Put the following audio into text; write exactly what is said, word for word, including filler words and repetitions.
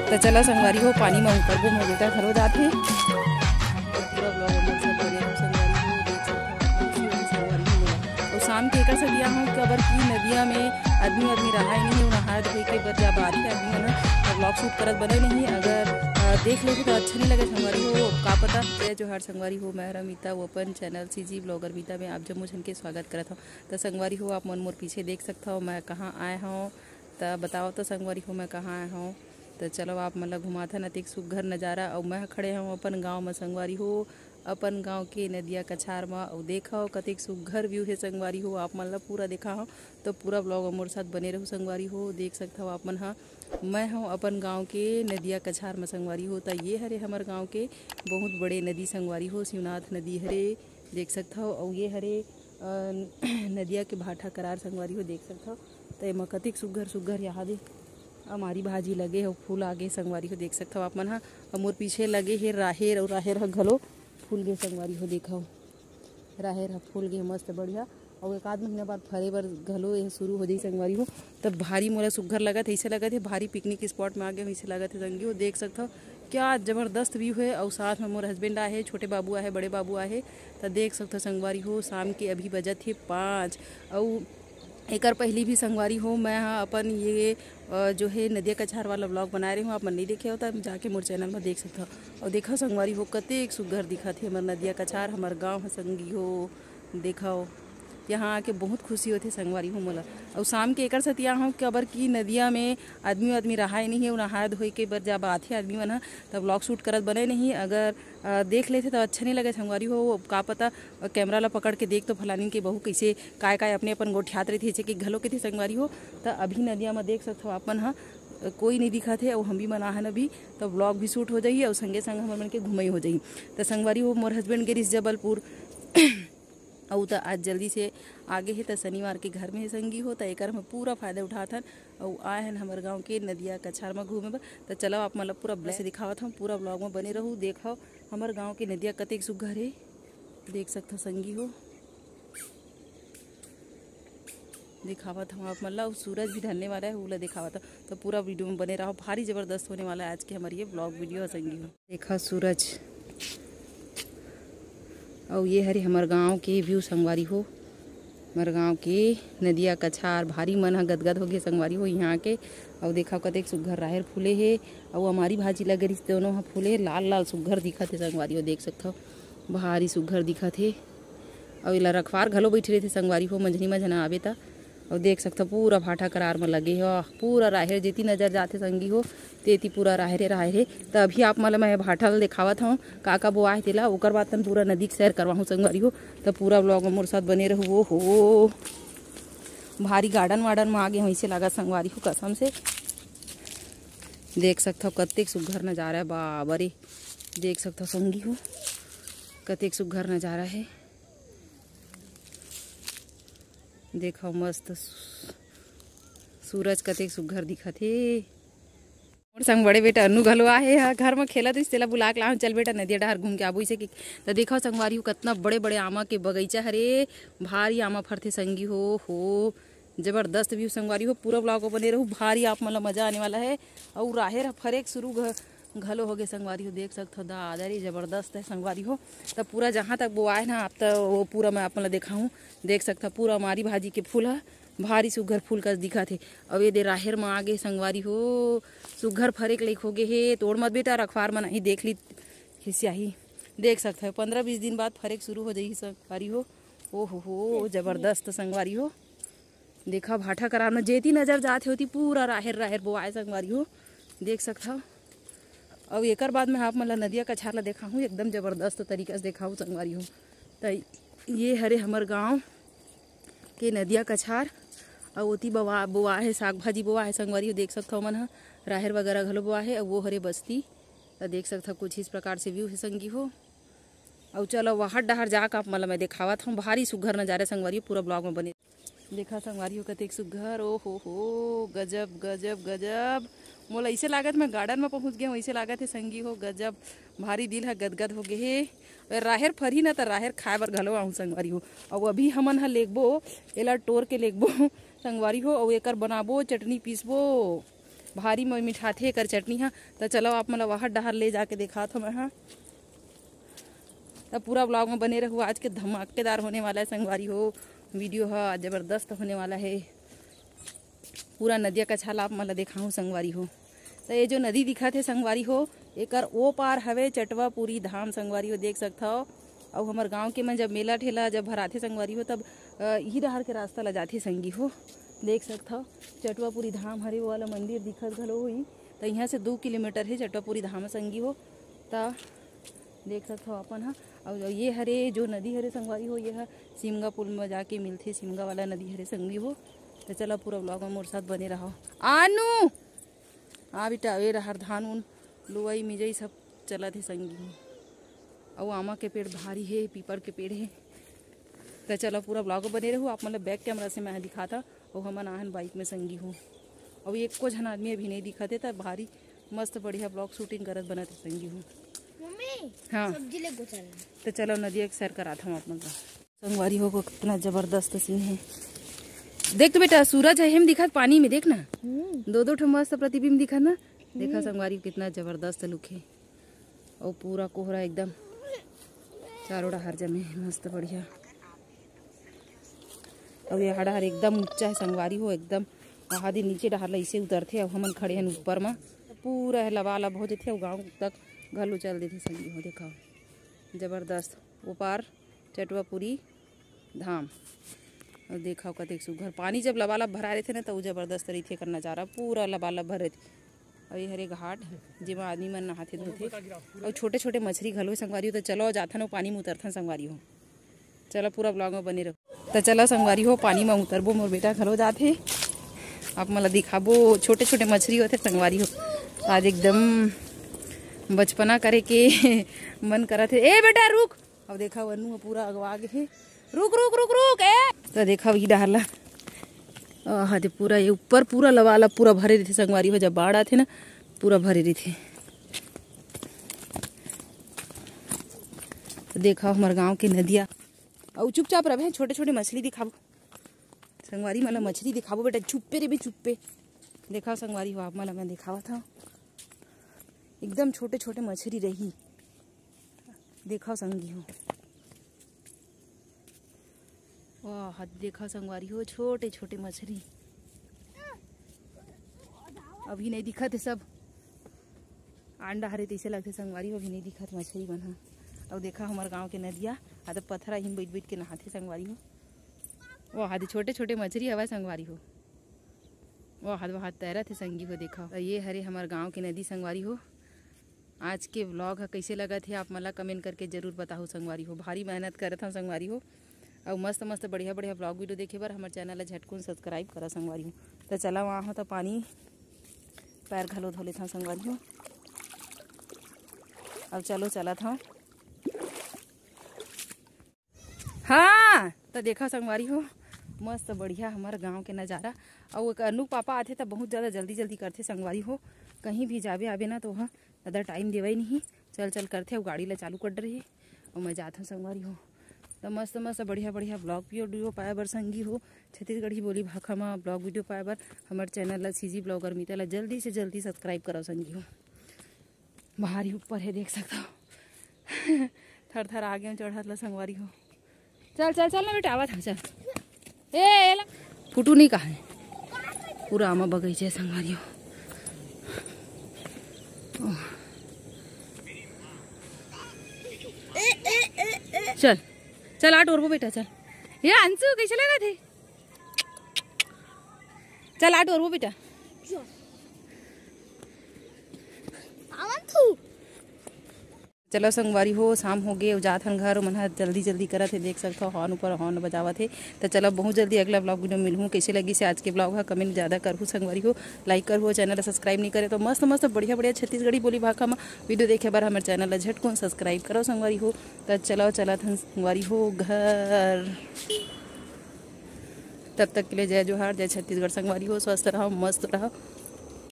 त चला संगवारी हो, पानी म उतरबो, मोर बेटा घलो जाथे। अउ पूरा vlog हमर साथ बने रहो संगवारी हो, देख सकत हव, खुशी होही संगवारी हो मोला। अउ शाम के एकर से दिया हूँ, काबर कि नदिया में आदमी, आदमी रहाय नहीं, अउ नहाय धोए के बर जब आथे आदमी मन ह, त vlog shoot करत बने नहीं। अगर, अ, देख लेथे त अच्छा नहीं लगे संगवारी हो, का पता। जय जोहार संगवारी हो, मैं रमिता, वो अपन channel C G vlogger मीता में आप जम्मो झन के स्वागत करत हव। त संगवारी हो, आप मन मोर पीछे देख सकत हव, मैं कहाँ आए हव। त बताओ तो संगवारी हो, मैं कहाँ आए हव। त चलो, आप मन ला घुमाथन अतेक सुग्घर नजारा। अउ मैं खड़े हव अपन गांव म संगवारी हो, अपन गांव के नदिया कछार म। अउ देखव, कतेक सुग्घर view हे संगवारी हो, आप मन ला पूरा देखाहव। त पूरा vlog म मोर साथ बने रहू संगवारी हो। देख सकत हव आप मन ह, मैं हव अपन गांव के नदिया कछार म संगवारी हो। त ये हरे हमर गांव के बहुत बड़े नदी संगवारी हो, शिवनाथ नदी हरे, देख सकत हव। अउ ये हरे, अ, नदिया के भाठा करार संगवारी हो, देख सकत हव। त एमा कतेक सुग्घर सुग्घर यहाँ दे अमारी भाजी लगे हे, फूल आगे संगवारी हो, देख सकत हव आप मन ह। अउ मोर पीछे लगे हे राहेर, अउ राहेर ह घलो फूल गे संगवारी हो, देखव, राहेर ह फूल गे मस्त बढ़िया। अउ एक आध महीना बाद फरे बर घलो ये शुरू हो जाही संगवारी हो। तब भारी मोला सुग्घर लगत हे, अइसे लगत हे भारी picnic spot में आ गे हव, अइसे लगत हे संगी हो। देख सकत हव, क्या जबरदस्त view हे। अउ साथ में मोर husband आहे, छोटे बाबू आहे, बड़े बाबू आहे। त देख सकत हव संगवारी हो, शाम के अभी बजत हे पाँच। अउ एकर पहिली भी संगवारी हो, मैं ह अपन ये, अ, जो हे नदिया कछार वाला vlog बनाए रहे हूँ, आप मन नहीं देखे हो त जाके मोर channel में देख सकत हव। अउ देखव संगवारी हो, कतेक सुग्घर दिखत हे हमर नदिया कछार, हमर गांव ह संगी हो। देखव, यहाँ आके बहुत खुशी होथे संगवारी हो मोला। अउ शाम के एकर सेती आहूँ, काबर कि नदिया में आदमी, आदमी रहाय नहीं हे, अउ नहाय धोए के बर जब आथे आदमी मन ह, तब vlog shoot करत बने नहीं। अगर, अ, देख लेथे त अच्छा नहीं लगे संगवारी हो। अब का पता, अ, camera ला पकड़ के देख तो फलानिन के बहू कइसे काय, काय अपने अपन गोठियात रहिथे, जइसे कि घलो कथे संगवारी हो। त अभी नदिया म देख सकत हव आप मन ह, अ, कोई नहीं दिखत हे, अउ हम भी मन आहन अभी, त vlog भी shoot हो जाही, अउ संगे संग हमर मन के घुमई हो जाही। त संगवारी हो, मोर husband गे रिहिस जबलपुर, अउ त आज जल्दी से आगे हे, त शनिवार के घर में हे संगी हो, त एकर हम पूरा फायदा उठात हन। अउ आए हन हमर गांव के नदिया कछार म घूमे बर। त चलव, आप मन ल पूरा vlog से दिखावत हव, पूरा vlog म बने रहू। देखव, हमर गांव के नदिया कतेक सुग्घर हे, देख सकत हव संगी हो। दिखावत हव आप मन ल, अउ सूरज भी ढलने वाला हे, ओला दिखावत हव। त पूरा video म बने रहव, भारी जबरदस्त होने वाला हे आज के हमर ये vlog video ह संगी हो। देखा सूरज। अउ ये हरे हमर गांव के view संगवारी हो। हमर गांव के नदिया कछार, भारी मन ह गदगद होगे संगवारी हो यहाँ के। अउ देखा कतेक सुग्घर राहेर फूले हे। अउ अमारी भाजी लगे रिहिस, दोनों ह फूले हे, लाल लाल सुग्घर दिखत हे संगवारी हो, देख सकत हव, भारी सुग्घर दिखत हे। अउ एला रखवार घलो बइठे रहिथे संगवारी हो, मंझनी मंझना आबे त। अउ देख सकथव, पूरा भाठा करार म लगे हे, पूरा राहेर जेती नजर जाथे संगी हो, तेती पूरा राहेरे राहेर हे। त अभी आप मन ल मैं भाठा ल देखावत हव, का का बोआ हे तेला, ओकर बाद तन पूरा नदी के सैर करवाहूँ संगवारी हो। त पूरा vlog म मोर साथ बने रहू। ओ हो, भारी garden वार्डन म आ गे हव, अइसे लागत संगवारी हो, कसम से। देख सकथव, कतेक सुग्घर नजारा हे, बाबा रे। देख सकथव संगी हो, कतेक सुग्घर नजारा हे। देखव, मस्त सू-, सूरज कतेक सुग्घर दिखत हे। मोर संग बड़े बेटा अन्नू घलो आहे ह, घर म खेलत रहिस, तेला बुला के लाहूँ, "चल बेटा, नदिया डहार घूम के आबो," अइसे कि। त देखव संगवारी हो, कतना बड़े-बड़े आमा के बगइचा हरे, भारी आमा फरथे संगी हो, हो, जबरदस्त view संगवारी हो, पूरा vlog म बने रहू, भारी आप मन ल मजा आने वाला हे। अउ राहेर ह फरे के शुरू घ-, घलो होगे संगवारी हो, देख सकथव, दादा रे, जबरदस्त हे संगवारी हो। त पूरा जहाँ तक बोआए ना, आप त वो पूरा मैं आप मन ल देखाहूँ, देख सकथव, पूरा अमारी भाजी के फूल ह भारी सुग्घर फूल कस दिखत हे। अउ ये दे राहेर म आगे संगवारी हो, सुग्घर फरे के लइक होगे हे। तोड़ मत बेटा, रखवार मन आही, देख ली, खिसियाही। देख सकथव, पंद्रह बीस दिन बाद फरे के शुरू हो जाही संगवारी हो। ओ हो हो, जबरदस्त संगवारी हो। देखा, भाठा करार म जेती नजर जात हे, ओती पूरा राहेर, राहेर बोआए संगवारी हो, देख सकथव। अउ एकर बाद में आप मन ल नदिया कछार ल देखाहूँ, एकदम जबरदस्त तरीका से देखाहूँ संगवारी हो। त ये हरे हमर गांव के नदिया कछार, अउ ओती बवा-, बोआ हे, साग भाजी बोआ हे संगवारी हो, देख सकथव मन ह, राहेर वगैरह घलो बोआ हे, अउ वो हरे बस्ती। त देख सकथव, कुछ इस प्रकार से view हे संगी हो। अउ चलो, वहाँ डहार जाके आप मन ल मैं देखावत हूँ, भारी सुग्घर नजारा संगवारी हो, पूरा vlog में बने। देखा संगवारी हो, कतेक सुग्घर, ओ हो हो, गजब, गजब, गजब। मोला अइसे लागत, मैं garden में पहुँच गे हूँ, अइसे लागत हे संगी हो, गजब, भारी दिल ह गदगद हो गे हे। राहेर फरही ना, त राहेर खाए बर घलो आहूँ संगवारी हो। अउ अभी हमन ह लेगबो, एला टोर के लेगबो संगवारी हो, अउ एकर बनाबो, चटनी पीसबो। भारी म मिठाथे एकर चटनी ह। त चलो, आप मन ल वहाँ डहर ले जाके देखात हव मैं ह। त पूरा ब्लॉग में बने रहू, आज के धमाकेदार होने वाला है संगवारी हो। वीडियो ह जबरदस्त होने वाला है। पूरा नदिया कछाला आप मन ल देखाहूँ संगवारी हो। त ये जो नदी दिखत हे संगवारी हो, एकर ओ पार हवे चटवापुरी धाम संगवारी हो, देख सकथव। अउ हमर गांव के मन जब मेला ठेला जब भराथे संगवारी हो, तब अ, इही डहर के रास्ता ल जाथे संगी हो। देख सकथव, चटवापुरी धाम हरे, वो वाला मंदिर दिखत घलो होही। त इहाँ से दू किलोमीटर हे चटवापुरी धाम संगी हो। त देख सकथव अपन ह। अउ ये हरे जो नदी हरे संगवारी हो, ये ह सिमगा पुल म जाके मिलथे, सिमगा वाला नदी हरे संगी हो। त चला, पूरा ब्लॉग में मोर साथ बने रहव। आनू, हाँ बेटा, ए डहर धान उन लुवई मिजई सब चलत हे संगी हो। अउ आमा के पेड़ भारी हे, पीपल के पेड़ हे। त चलो, पूरा ब्लॉग बने रहू, आप मन ल बैक कैमरा से मैं दिखाता। अउ हमन आहन बाइक में संगी हो। अउ एको झन आदमी अभी नहीं दिखत हे, त भारी मस्त बढ़िया ब्लॉग शूटिंग करत बनत हे संगी हो। मम्मी, हाँ। सब्जी ले गोचाल। त चलो, नदिया के सैर करात हम आप मन ल। संगवारी हो, कितना जबरदस्त सीन है। देख तो बेटा, सूरज है हम दिखत पानी में, देख ना। हम्म। दो दो ठो मस्त प्रतिबिंब दिखत ना। देखा हम्म। संगवारी, कितना जबरदस्त लुक है। और पूरा कोहरा एकदम चारों डहार जमे है, मस्त बढ़िया। और ये डहार एकदम ऊंचा है संगवारी हो, एकदम वहाँ दिन नीचे डहार ला इसे उतरथे। अब हमन खड़े हैं ऊपर में, पूरा है लबालब हो जथे। और गाँव तक घलो चल देथे संगी हो, देखा जबरदस्त। वो पार चटवापुरी धाम। अउ देखव कतेक सुग्घर, पानी जब लबालब भरा रहिथे ना, त उ जबरदस्त रहिथे एकर नजारा, पूरा लबालब भर रहिथे। अउ ये हरे घाट, जेमा आदमी मन नहाथे धोथे। अउ छोटे-छोटे मछरी घलो हे संगवारी हो, त चलो जाथन अउ पानी म उतरथन संगवारी हो। चलो पूरा ब्लॉग म बने रहो। त चलो संगवारी हो, पानी म उतरबो, मोर बेटा घलो जाथे, आप मन ल दिखाबो। छोटे-छोटे मछरी होथे संगवारी हो, आज एकदम बचपना करे के मन करत हे। ए बेटा रुक, अब देखा, वनु ह पूरा अगवा गे हे। रुक, रुक, रुक, रुक, ए। त देखा, वही डहर ला। आहा, दे पूरा ये ऊपर पूरा लबालब पूरा भरे रहिथे संगवारी हो, जब बाढ़ आथे ना, पूरा भरे रहिथे। त देखा, हमर गांव के नदिया। अउ चुपचाप रहे, छोटे-छोटे मछली दिखाबो। संगवारी मन ल मछली दिखाबो बेटा, चुप्पे रे बे, चुप्पे। देखा संगवारी हो, आप मन ल मैं दिखावत हव। एकदम छोटे-छोटे मछरी रही। देखव संगी हो, वाह, देखव संगवारी हो, छोटे-छोटे मछरी अभी नहीं दिखत हे, सब अंडा हरे तैसे लगथे संगवारी हो, अभी नहीं दिखत मछरी मन ह। अउ देखा हमर गांव के नदिया, आधा पथरा ही बैठ-बैठ के नहाथे संगवारी हो। वाह, आदि छोटे-छोटे मछरी हवय संगवारी हो। वाह, वाह, तैरत हे संगी हो, देखव। ये हरे हमर गांव के नदी संगवारी हो। आज के ब्लॉग ह कइसे लगत हे, आप मन ला कमेंट करके जरूर बताहू संगवारी हो। भारी मेहनत करत हन संगवारी हो, अउ मस्त मस्त बढ़िया बढ़िया ब्लॉग वीडियो देखे बर हमर चैनल ला झटकुन सब्सक्राइब करा संगवारी हो। त चला वहाँ हो त पानी पैर घलो धो लेथन संगवारी हो। अब चलो चलत हव। हाँ, त देखा संगवारी हो, मस्त बढ़िया हमर गांव के नजारा। अउ एक अनु पापा आथे त बहुत ज्यादा जल्दी जल्दी करथे संगवारी हो। कहीं भी जाबे आबे ना त ओहा ज्यादा टाइम देवय नहीं, चल चल करथे अउ गाड़ी ला चालू कर डरही। अउ मैं जात हूँ संगवारी हो, त मस्त मस्त बढ़िया बढ़िया ब्लॉग वीडियो पाए बर संगी हो, छत्तीसगढ़ी बोली भाखा मा ब्लॉग वीडियो पाए बर हमर चैनल ला सीजी ब्लॉगर मीता ला जल्दी से जल्दी सब्सक्राइब करव संगी हो। भारी ऊपर हे, देख सकथव। थर थर आगे में चढ़त ला संगवारी हो। चल चल चल ना बेटा, आवत हव, चल। ए एला फुटू नहीं कहा है, पूरा आमा बगीचा है संगवारी हो। चल चल, आ टोरबो बेटा, चल। ये अंशु कैसे लगा थे? चल आ टोरबो बेटा। आवन तू। चलो संगवारी हो, शाम हो गे, जात हन घर। मन ह जल्दी जल्दी करत हे, देख सकथव हॉर्न ऊपर हॉर्न बजावत हे। त चलो बहुत जल्दी अगला ब्लॉग वीडियो मिलहूँ। कैसे लगिस हे आज के ब्लॉग ह, कमेंट ज्यादा करहू संगवारी हो, लाइक करहू, चैनल ला सब्सक्राइब नहीं करे तो मस्त मस्त बढ़िया बढ़िया छत्तीसगढ़ी बोली भाखा म वीडियो देखे बर हमर चैनल ला झटकुन सब्सक्राइब करो संगवारी हो। त चलो चलत हन संगवारी हो घर। तब तक के लिए जय जोहार, जय छत्तीसगढ़ संगवारी हो, स्वस्थ रहो, मस्त रहो।